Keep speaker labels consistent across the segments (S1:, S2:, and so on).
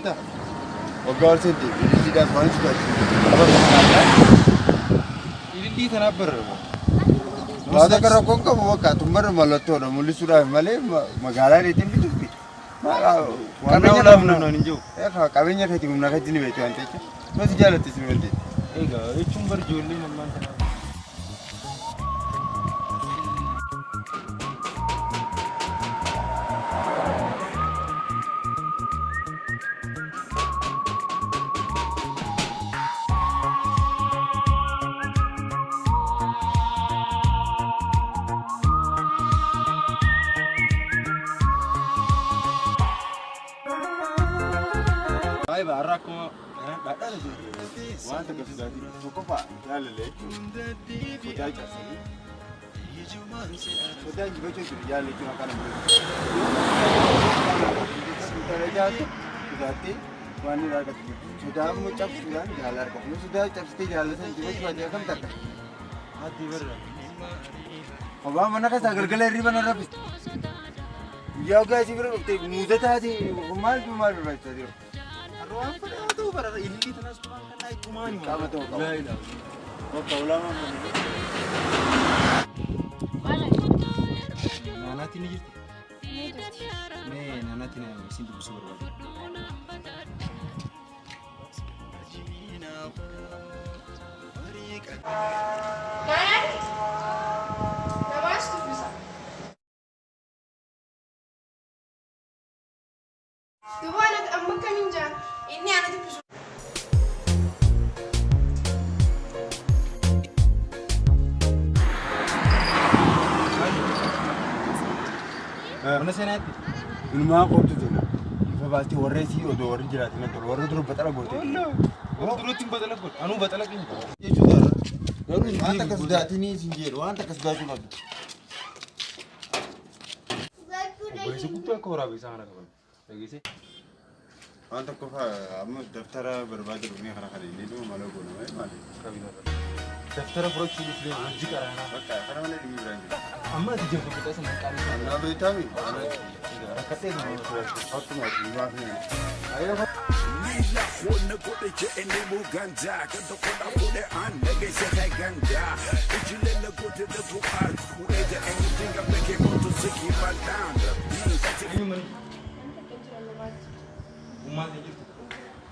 S1: Beektaa? Waggaa ol seente ililliidhaaf waan sodaachisa.
S2: Ilillii tanaaf barra.
S1: Waan akka rakkoon qabu bakka tumbarra mallattoodha mul'isuudhaaf malee magaalaa dheetiin bituufi.
S2: Qabeenya
S1: humna
S2: humnaan hin jiru.
S1: Qabeenya keetii humna keetii ni beektu waan ta'eef. Nuti jaalatte si beekte.
S2: Egaa jechuun bar ijoolleen ammaan tanaa. Baay'ee har'a akkuma
S1: Waan takka sodaatii tokkoffaa jaalala jechuun sodaa cabsanii sodaa injifachuu jechuudha jaalala jechuun akka nama jaalatu sodaattee waan inni argatu jiru. Sodaa immoo cabsuudhaan jaalala argatu. Yoo sodaa cabsitee jaalala sana injifachuu baate akkam takka?
S2: Haati barra.
S1: Kophaa mana keessaa galgala hirriba na rafiste. Guyyaa waggaa isii bira dhuftee muuza taate maal maal barbaachisaa jiru?
S2: Har'a waan fedhe haa ta'u bara ilillii tanaas tumaan kannaa ittumaani.
S1: Qaama ta'uu qaba. Bakka ulaamaa
S2: Naanaatiin ni jirti. Mee naanaatiin isin dubbisuu barbaada.
S3: Naanaan namaas dubbisa. Duuba amma akkamiin jira? Inni ana dubbisu.
S2: Mana seenaatti.
S1: Ilmaan qottu tana. Ifa baastee warra isii odoo warri jiraatan tolu warra dura baxala goote.
S2: Warra duratti hin baxala godhu. Anuu baxala keenya.
S1: Jechuudha. Garuu waan takka sodaatinii isin jedhu waan takka sodaachuu qabdu.
S2: Obboleessa guddaa akka waraabessaa kana qaban. Dhageessee.
S1: Waan tokko fa'aa amma daftara barbaada dhufnee kana kana inni dhuma mala goona malee maali?
S2: Daftara fudhachuu dhufnee hojii qaraanaa.
S1: Bakka kana malee dhimmi biraan jiru.
S2: Amma ati jirtu qixxa sana hin qaanne.
S1: Annaa beektaami?
S2: Rakkatee nama.
S1: Akkuma ati himaa fi Ayyoo.
S2: Eenyu mani? Ummaan ta'e jirtu.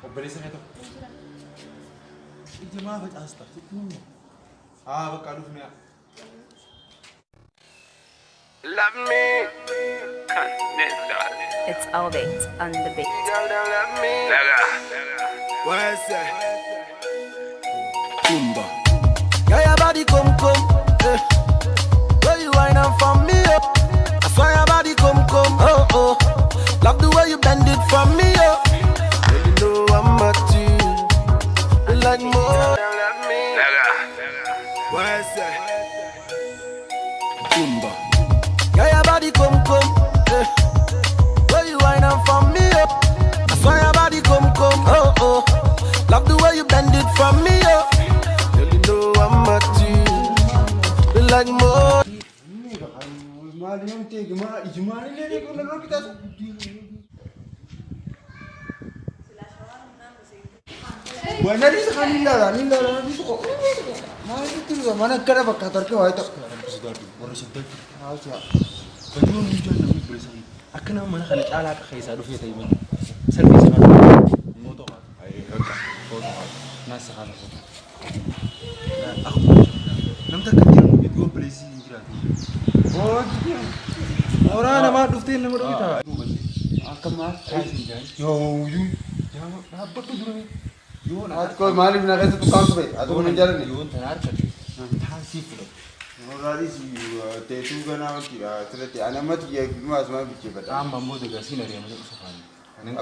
S2: Obboleessa kee tokko. Ija maa facaasta? Haa bakka dhufnee.
S4: Love me.
S5: It's Albert on the beat.
S4: Girl, don't love me.
S6: What's that? Boomba.
S7: Yeah, your body come come, eh. Where you wine up for me, oh. I swear your body come come, oh oh. Love the way you bend it for me, oh. Girl, you know I'm at you. You like more.
S4: Don't love me.
S6: What's that? Boomba.
S7: Yeah, your body come come, eh. Where you wine up for me, oh. I swear your body come come, oh oh. Love the way you bend it for me, oh. Girl, you know I'm at you. You like more.
S1: Maali yoo ta'e maa ijumaan illee kun irra qixaatu. Wanni kan ilaala ni ilaala ni suqa. Maali itti mana akkana fakkaatu harka waayee tokko.
S2: Warra sodaachuu.
S1: Haasa'aa.
S2: Bajuun hin jiran namni obboleessa kee. Akka nama mana kana caalaa akka keessaa dhufee ta'e malee. Salphii isa kana. Mootoo haata. Footoo haata. Naas haata footoo. Akkuma namni akka jiran nuti obboleessi hin jiraatu. Mooraa namaa dhuftee nama dhowwitaa.
S1: Akka maal?
S2: Yoo iyyuu. Dhaabbadhu dura. Yoo
S1: Ati koo maaliif na keessa tuqqaan ture? Ati kun hin jaalanne.
S2: Yoon tana harkate taansii fudhatu.
S1: Moraalis teessuu ganaa wantiidha asirratti. Ani amma xiyyeeffannoo asumaan bilcheeffadha.
S2: Amma ammoo dagaasiin ari'amee dhufa faana.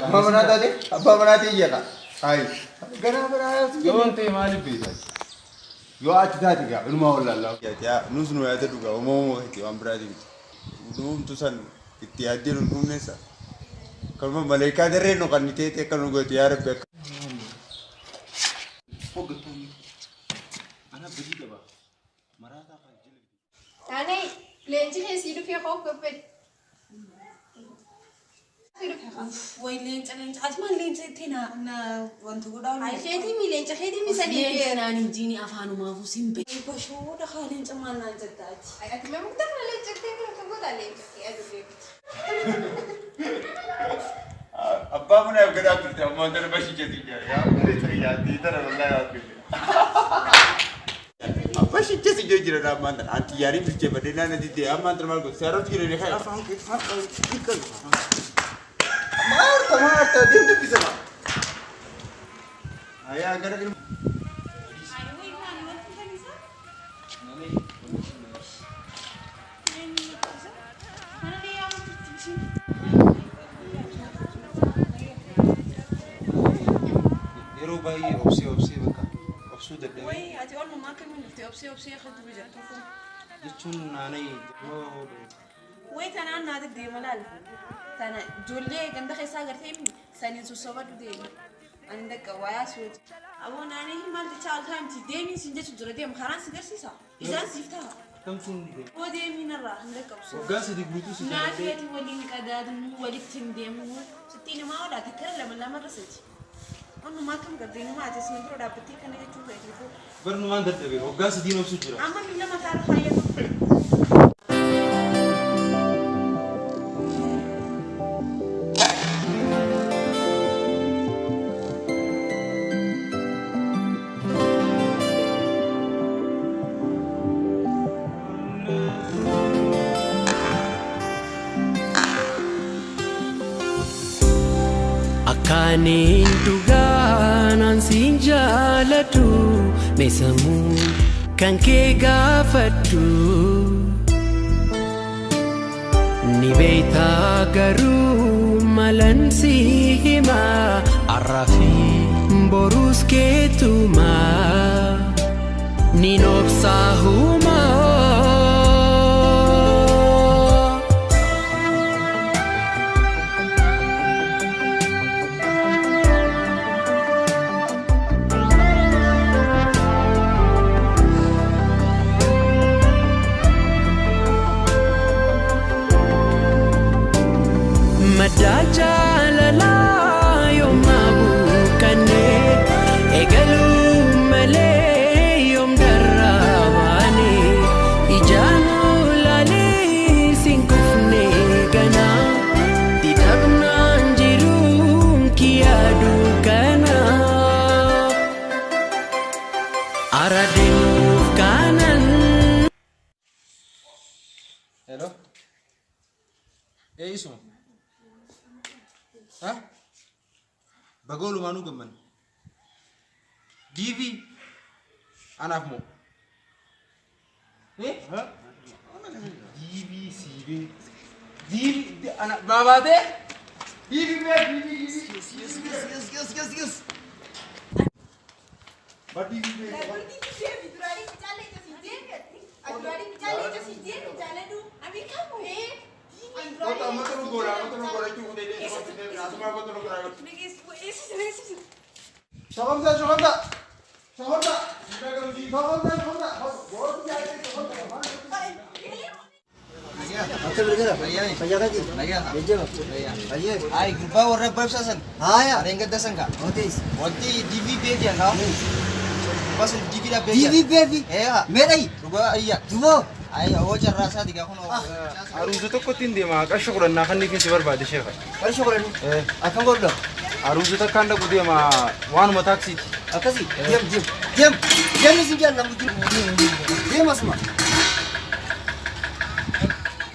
S1: Abbaa manaa taate? Abbaa manaa ta'e jedha. Hayi. Ganaa manaa
S2: Yoon ta'e maaliif beektaa?
S1: Yoo achi taate gaa ilumaa wallaallaa. Yaa nus nu yaada dhugaa uumama keeti waan biraatii miti. Dhuumtu san itti yaaddee nu dhumneessa. Kanuma maleekaa darree nu kan teete akka nu goote yaa rabbi akka.
S2: Hoggantoonni ana badii qaba. Maraataa kan jala.
S3: Naanay leenji keessii dhufee koo gabbate.
S8: Way leenca leenca ati maal leenca jettee na na wanti godhaa.
S3: Ay keetii mi leenca keetii mi sanii
S8: Leenca naan hin jiini afaanumaafuu sin beeku. Bashoodha haa leenca maal naan jetta ati.
S3: Ay ati mee mukta kana leenca jettee kan godhaa leenca kee aduu beekti.
S1: Abbaa mana gadaa turte ammaa tana bashii jetti jira. Yaa malee ta'e yaaddi tana wallaahi waa kenne. Abbaa shijje si jira ammaan tana. Anti yaariin bilcheeffadhee naana diddee ammaan tana maal godhu seerota jira ni kaya. Afaan kee afaan Maarta maarta deem dubbisama. Ayaa gara ilma.
S2: Yeroo baay'ee obsee obsee bakka obsuu dadhabee.
S8: Way ati oolmaa akkamiin dhuftee obsee obsee kan dubbisa tokko.
S2: Jechuun naanay
S8: Way tanaan naati deema laal. Tana ijoollee ganda keessaa agartee himni saniin sossobadhu deema. Ani dakka wayaa suuti. Aboo naanay maal jechaa ol taa'imti deemiin siin jechu jira deema karaan si garsiisa. Isaan siif ta'a.
S2: Kamtuun deema.
S8: Boo deemiin irraa hin dhaqqabsu.
S2: Waggaa sadii guutuu si
S8: Naaf ati waliin qadaadnu walitti hin deemnu. Sittiin himaa oolaa takkara lama lamarra sadi. Onnumaa akkam gardee numaa ati isin bira dhaabbattee kana jechuu feetu.
S2: Barnumaan dadhabee waggaa sadiin obsu jira.
S8: Amma miila mataarra faayyadu.
S9: Akkaniin dhugaan siin jaaladhu meesamuu kan kee gaafadhu. Ni beektaa garuu malan si himaa har'aa fi boruus keetumaa ni obsaa humaa. Madda jaalalaa yoom buukanne eegaluu malee yoom darrabaane ijaan ulaalee siin kufne gana didhabnaan jiruun kiyyaaduu kana ara deemuuf kanan.
S2: Hello. Ee isuma. Ha? Baga olumaanuu gammanne. DV anaaf moo? DV CV DV ana baabaatee DV bee DV
S1: Yes yes yes yes yes yes. Ba DV bee. Kota amma tolu gola amma tolu gola jechuun kutee deemee asuma kota tolu gola.
S7: Şakamda şakamda. Şakamda. Şakamda şakamda.
S10: Ay, gurbaa warra abbaa ibsaa san.
S11: Haya.
S10: Reengadda san kaa.
S11: Otis.
S10: Wanti DV beekiyan kaa. Gurbaa sun DV dha beekiyan.
S11: DV beefi.
S10: Eegaa.
S11: Meedhayi.
S10: Dhugaa ayya.
S11: Duboo.
S10: Ayya hoo carraa isaati gaa kun.
S2: Aruusa tokkotti hin deema qarshii kudhannaa kan inni si barbaade sheekha.
S11: Qarshii kudhanii. Akkam godhu?
S2: Aruusa takkaan dhaqu deema waanuma taaksiiti.
S11: Akkasii. Deem deem. Deem. Deem isin jaalladhu jiru. Deem asuma.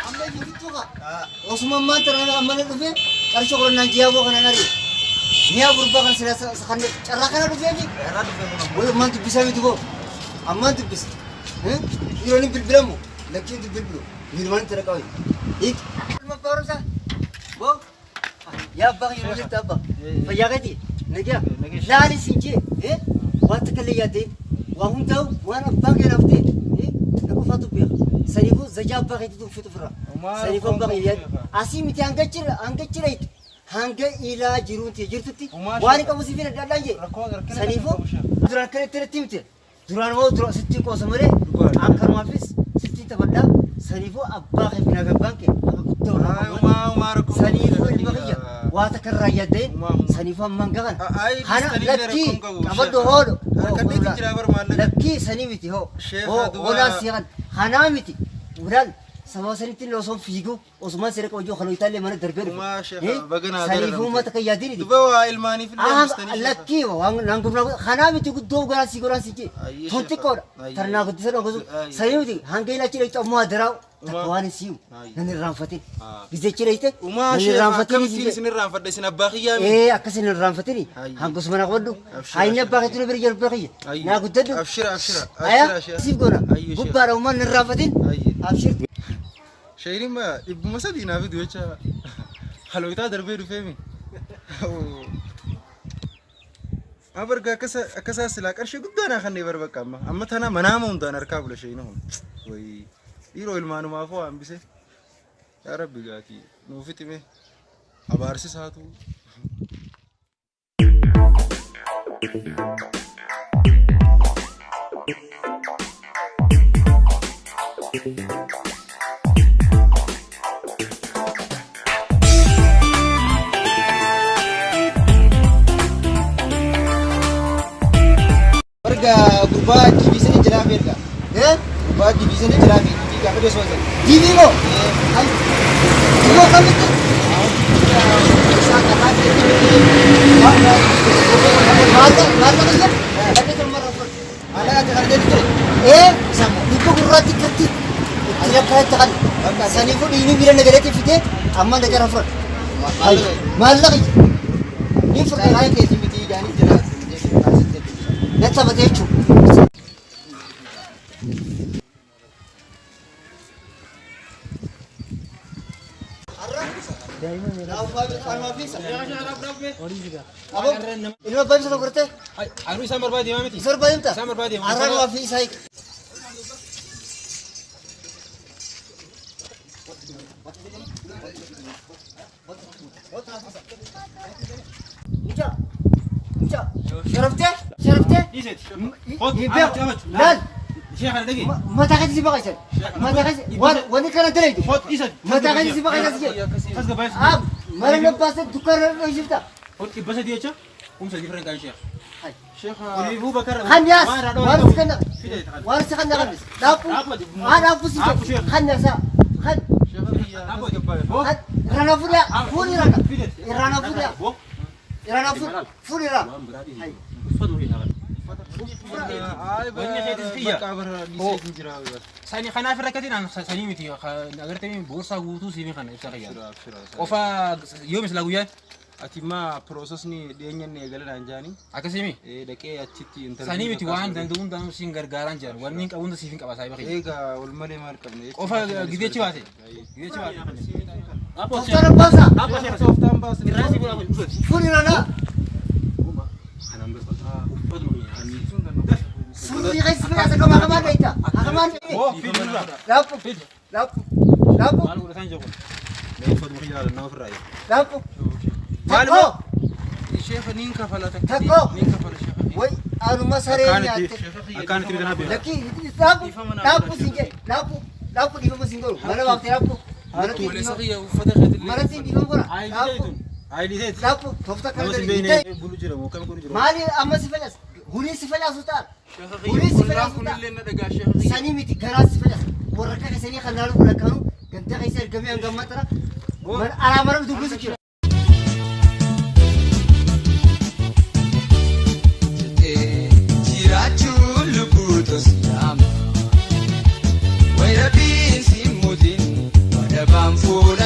S11: Amma jirtu kaa. Osuma maanta amma na dhufee qarshii kudhannaan jiyaa boo kana nari. Mi'a gurbaa kan sila kan carraa kana dhufeefi.
S10: Carraa dhufee kun.
S11: Wai ammaan dubbisaa miti boo. Ammaan dubbisa. Yeroo inni bilbilamu lakkiin bilbilu miilumaan itti dhaqabe. Hiik. Ilma barumsa. Boo. Yaa abbaa yeroo jirtu abbaa. Fayyaa keeti. Nagaa. Laali siin jee. Waan takka illee yaaddee waa hundaa'u waan abbaa kee naaf ta'e na qofaatu beeka. Saniifuu zajaa abbaa keetiitu uffatu ofirraa. Saniifuu abbaa kee yaadde. Asii miti hanga jira hanga jira hanga ilaa jiruun ta'e jirtutti waan qabu siif hin adda jee. Saniifuu duraan akkana itti himte. Duraan moo duraan sittiin qoosa malee akkanumaafis sittiin taphadhaa. Saniifuu abbaa kee fi naaf abbaan kee akka guddaa warra. Saniifuu ilma kiyya Waa takka irraa yaaddeen saniif ammaan gahan. Kana lakkii qabadhu hoodhu. Lakkii sanii miti hoo. Hoodhaan si kan kanaa miti. Ulaan sababa sanitti illee osoo fiigu osuma siree qabajuu kan itaallee mana darbee dhufu. Saniif uummata kan yaadin idi.
S10: Duba waa ilmaaniif illee hambistanii.
S11: Lakkii waan naan gurgura kanaa miti guddoo garaan si goraan si jee. Tun xiqqoodha. Tarnaa guddisa dhogosu. Sanii miti hanga ilaachi dhayxu ammoo adiraa takka waan hin siimu. Nan irraanfatin. Gizechi dhayxe.
S10: Umaa
S11: Nan
S10: sheekha
S11: irraanfatin.
S10: akkamittiin isin irraanfadha isin abbaa kiyyaa miti.
S11: Ee akkasin irraanfatini. Hangasuma na qabadhu. Hayni abbaa keetu na bira jiru abbaa kiyya. Naa guddadhu.
S10: Abshira abshira.
S11: Aya
S10: Abshira
S11: siif goona. Gubbaadha uumaan hin irraanfatin. Abshir.
S10: Sheeyiniin ma 300 naa fidu jecha halooyitaa darbee dhufeemi. Abarga akkasa akkasaa silaa qarshii guddaa naa kannee bar bakka amma amma tana manaama hundaan harkaa bula sheeyina hun. Wayii dhiiroo ilmaanumaaf hoo hambise. Yaa Rabbi gaatii nuu fixime abaarsisaatu. Warga gurbaa diviizhinii jiraa fi erga. Gurbaa diviizhinii jiraa fi DV gaafa deessu wantan.
S11: DV moo? DV kamitti? Maal ta'e? Lakkee tormarra fudhu. Ee dhibba gurraatti katti itti lakkaa'etti kan saniifuu dhiini bira nagadeetti fidee amma nagara fudhadhu. Maallaqa ni fudhadha. Na taphate jechuudha. Ilma abbaa ibsa tokko gartee?
S2: Anuu isaan barbaade maa miti?
S11: Isa barbaade
S2: Isaan barbaade.
S11: Arraan waa fi isaa hiike. Mucaa. Mucaa. Sharaftee? Sharaftee? Laal. Mataa keessa si baqaysan. Mataa keessa wanni kana dalaytu. Mataa keessa si baqaysan si jedhe. Ab mana na baasee dukkaana na dhoysifta.
S2: 300 jecha 3000 frankaa sheekh.
S11: Kan yaas waan si kana waan si kana qabis. Dhaapu haa dhaapu si jedhe. Kan yaasa kan. Irrana fuudhaa fuudhi irrana. Irrana fuudhaa. Irrana fuudhi irraa.
S2: Sani kanaaf rakkatiin an sanii miti agartee boorsaa guutuu siifin kana ibsa kiyya. Qofa yoo mislaa guyyaan.
S10: Ati ma piroosesni dhiyeenyan eegalan jaanii.
S2: Akkasii
S10: Dhaqee achitti interview
S2: Sanii miti waan danda'u hundaan siin gargaaraan jiran wanni hin qabu hunda siifin qaba saayiba kiyya.
S10: Egaa ol malee maal qabne.
S2: Qofa gideechi baate. Gideechi baate.
S11: Tooftaan baasa.
S10: Tooftaan baasa.
S11: Fuudhi irrana. Suurri keessa facaasa kamaa kamaa dheeyta. Akamaan Dhaapu. Dhaapu. Dhaapu.
S2: Maal godhataan jiru kun?
S11: Dhaapu.
S10: Maal
S11: Takkoo.
S10: Sheekha niin kafala takka.
S11: Takkoo.
S10: Niin kafala sheekha.
S11: Way anuma saree nyaatte.
S2: Akkaan itti bitan hafe.
S11: Lakkii dhaapu. Dhaapu siin jedhe. Dhaapu. Dhaapu dhiifama siin godhu. Mana baaftee dhaapu. Manatti dhiifama godha. Dhaapu. Dhaapu. Tooftaa kana dalii. Maali amma si facaasa? Hulii si facaasu ta'a. Hulii si facaasu ta'a. Sanii miti garaa si facaasa. Warra akka keessanii kan laalu lakkaanu ganda keessa ergamee hanga ammaa tara. Alaa mana dubbisu jira.
S9: Jiraachuun lubbuu tosi'aama. Wayirabbiin si mutiin madabaan fuula.